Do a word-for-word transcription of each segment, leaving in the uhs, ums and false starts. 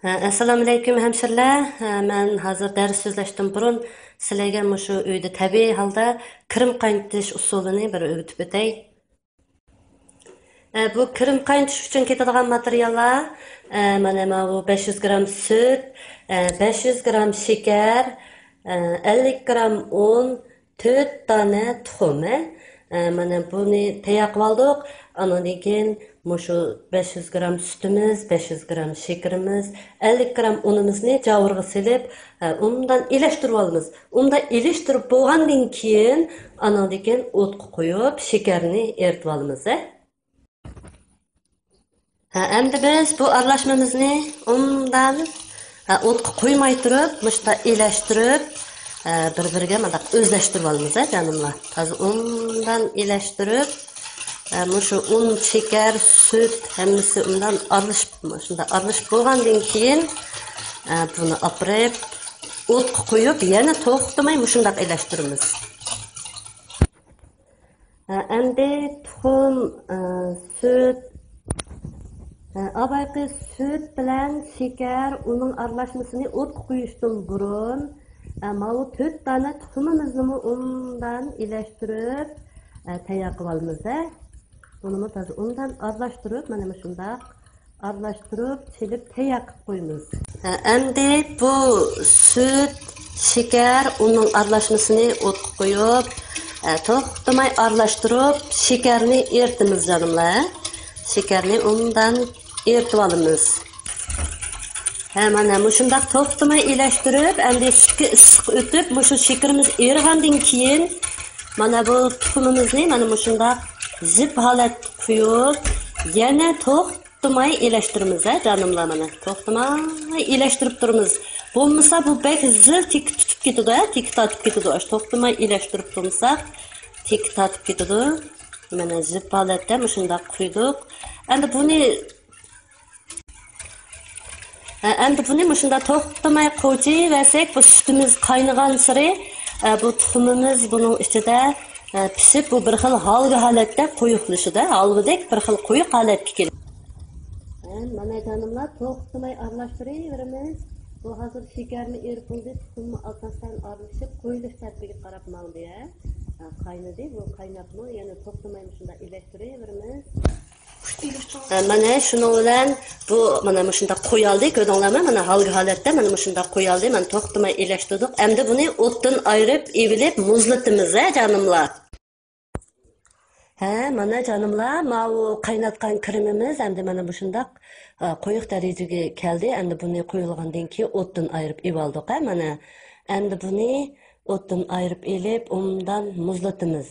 ھە، ئەسسالامۇئەلەيكۇم ھەمشىرىلەر. ھە، مەن ھازىر دەرس سۆزلەشتىن بۇرۇن سىلەرگە مۇشۇ ئۆيدە تەبىئىي ھالدا كىرىم قاينىتىش ئۇسۇلىنى بىر ئۆگىتىپ ئۆتەي. ھە، بۇ كىرىم قاينىتىش ئۈچۈن كېتىدىغان ماتېرىياللار، ھە، مانا ماۋۇ بەش يۈز گرام سۈت، ھە، بەش يۈز گرام شېكەر، ھە، ئەللىك گرام ئۇن، تۆت دانە تۇخۇم، ھە؟ ئە، مانا بۇنى تەييار قىلىۋالدۇق. ئانىڭدىن كېيىن مۇشۇ بەش يۈز گرام سۈتىمىز، بەش يۈز گرام شېكىرىمىز، ئەللىك گرام ئۇنىمىزنى جاۋۇرغا سېلىپ، ئە، ئوبدان ئىلەشتۈرۈۋالىمىز. ئوبدان ئىلەشتۈرۈپ بولغاندىن كېيىن، ئانىڭدىن كېيىن ئوتقا قويۇپ، شېكەرنى ئېرىتىۋالىمىز، ھە؟ ھە، ئەمدى بىز بۇ ئارىلاشمىمىزنى ئوبدان، ھە، ئوتقا قويماي تۇرۇپ، مۇشۇنداق ئىلەشتۈرۈپ، ھە، بىر-بىرىگە مۇنداق ئۆزلەشتۈرۈۋالىمىز، ھە، جانىملار. تازا ئوبدان ئىلەشتۈرۈپ، ھە، مۇشۇ ئۇن، شېكەر، سۈت ھەممىسى ئوبدان ئارىلىشىپ، مۇشۇنداق ئارىلىشىپ بولغاندىن كېيىن، ھە، بۇنى ئاپىرىپ ئوتقا قويۇپ، يەنە توختىماي مۇشۇنداق ئىلەشتۈرىمىز. ھە، ئەمدى تۇخۇم، ھە، سۈت، ھە، ئاۋۋالقى سۈت بىلەن شېكەر، ئۇنىڭ ئارىلاشمىسىنى ئوتقا قويۇشتىن بۇرۇن، ھە، ماۋۇ تۆت دانە تۇخۇمىمىزنىمۇ ئوبدان ئىلەشتۈرۈپ، ھە، تەييار قىلىۋالىمىز، ھە. بۇنىمۇ تازا ئوبدان ئارىلاشتۇرۇپ، مانا مۇشۇنداق ئارىلاشتۇرۇپ، چېلىپ تەييار قىلىپ قويىمىز. ھە، ئەمدى بۇ سۈت، شېكەر، ئۇنىڭ ئارىلاشمىسىنى ئوتقا قويۇپ، ھە، توختىماي ئارىلاشتۇرۇپ، شېكەرنى ئېرىتىمىز، جانىملار. شېكەرنى ئوبدان ئېرىتىۋالىمىز. ھە، مانا مۇشۇنداق توختىماي ئىلەشتۈرۈپ، ئەمدى سۈتكە ئىسسىق ئۆتۈپ، مۇشۇ شېكىرىمىز ئېرىغاندىن كېيىن، مانا بۇ تۇخۇمىمىزنى مانا مۇشۇنداق زىپ ھالەتتە قويۇپ، يەنە توختىماي ئىلەشتۈرىمىز، ھە، جانىملار، مانا. توختىماي ئىلەشتۈرۈپ تۇرىمىز. بولمىسا بۇ بەك زىل تېكە تۇتۇپ كېتىدۇ، ھە، تېكە تارتىپ كېتىدۇ. ئاشۇ توختىماي ئىلەشتۈرۈپ تۇرمىساق، تېكە تارتىپ كېتىدۇ. مانا زىپ ھالەتتە مۇشۇنداق قويدۇق. ئەمدى بۇنى ھە، ئەمدى بۇنى مۇشۇنداق توختىماي قوچۇۋەرسەك، بۇ سۈتىمىز قاينىغانسېرى، ئە، بۇ تۇخۇمىمىز بۇنىڭ ئىچىدە، ئە، پىشىپ، بۇ بىر خىل ھالۋا ھالەتتە قويۇقلىشىدۇ. ھالۋىدەك بىر خىل قويۇق ھالەتكە كېلىدۇ. ھە، مانا جانىملار، توختىماي ئارىلاشتۇرۇۋېرىمىز. بۇ ھازىر شېكەرمۇ ئېرىپ بولدى، تۇخۇممۇ ئاساسەن ئارىلىشىپ، قويۇلۇش تەرىپىگە قاراپ ماڭدى، ھە. ھە، قاينىدى، بۇ قايناپمۇ يەنە توختىماي مۇشۇنداق ئىلەشتۈرۈۋېرىمىز. ھە، مانا شۇنىڭ بىلەن بۇ مانا مۇشۇنداق قويالدى، كۆردۈڭلارمۇ؟ مانا ھالقا ھالەتتە مانا مۇشۇنداق قويالدى، مانا توختىماي ئىلەشتۈردۇق. ئەمدى بۇنى ئوتتىن ئايرىپ ئېلىپ مۇزلىتىمىز، ھە، جانىملار. ھە، مانا جانىملار، ماۋۇ قايناتقان كىرىمىمىز ئەمدى مانا مۇشۇنداق، ئە، قويۇق دەرىجىگە كەلدى. ئەمدى بۇنى قويۇلغاندىن كېيىن ئوتتىن ئايرىپ ئېلىۋالدۇق، ھە، مانا. ئەمدى بۇنى ئوتتىن ئايرىپ ئېلىپ، ئوبدان مۇزلىتىمىز.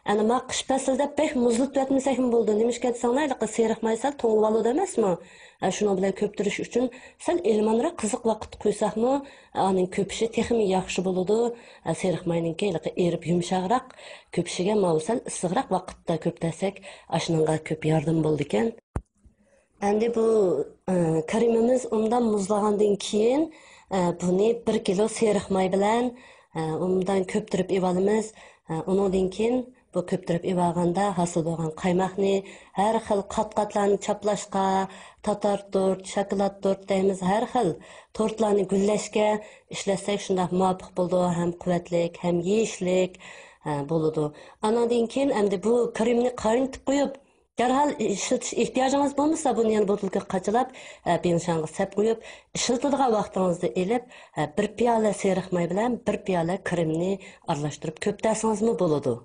ئەنە ما قىش پەسلىدە بەك مۇزلىتىۋەتمىسەكمۇ بولىدۇ. نېمىشقا دېسەڭلار، ھېلىقى سېرىق ماي سەل توڭلىۋالىدۇ ئەمەسمۇ؟ ئە، شۇنىڭ بىلەن كۆپتۈرۈش ئۈچۈن سەل ئىلمانراق قىزىق ۋاقىتتا قۇيساقمۇ، ئانىڭ كۆپۈشى تېخىمۇ ياخشى بولىدۇ. ئە، سېرىق ماينىڭكى ھېلىقى ئېرىپ يۇمشاقراق، كۆپۈشىگە ماۋۇ سەل ئىسسىقراق ۋاقىتتا كۆپتەرسەك، ئاشۇنىڭغا كۆپ ياردىمى بولىدىكەن. ئەمدى بۇ، ئە، كىرىمىمىز ئوبدان مۇزلىغاندىن كېيىن، ئە، بۇنى بىر كىلو سېرىق ماي بىلەن، ئە، ئوبدان كۆپتۈرۈپ ئېلىۋالىمىز. ئە، ئۇنىڭدىن كېيىن بۇ كۆپتۈرۈپ ئېلىۋالغاندا ھاسىل بولغان قايماقنى ھەر خىل قات-قاتلارنى چاپلاشقا، تاتار تورت، شاكىلات تورت دەيمىز، ھەر خىل تورتلارنى گۈللەشكە ئىشلەتسەك شۇنداق مۇۋاپىق بولىدۇ، ھەم قۇۋۋەتلىك، ھەم يېيىشلىك، ئە، بولىدۇ. ئانىڭدىن كېيىن ئەمدى بۇ كىرىمنى قاينىتىپ قويۇپ، دەرھال ئىشلىتىش ئېھتىياجىڭىز بولمىسا، بۇنى يەنە بوتۇلكىغا قاچىلاپ، ئە، بىڭشاڭغا سەپ قويۇپ، ئىشلىتىدىغان ۋاقتىڭىزدا ئېلىپ، ئە، بىر پىيالە سېرىق ماي بىلەن بىر پىيالە كىرىمنى ئارىلاشتۇرۇپ كۆپتەرسىڭىزمۇ بولىدۇ.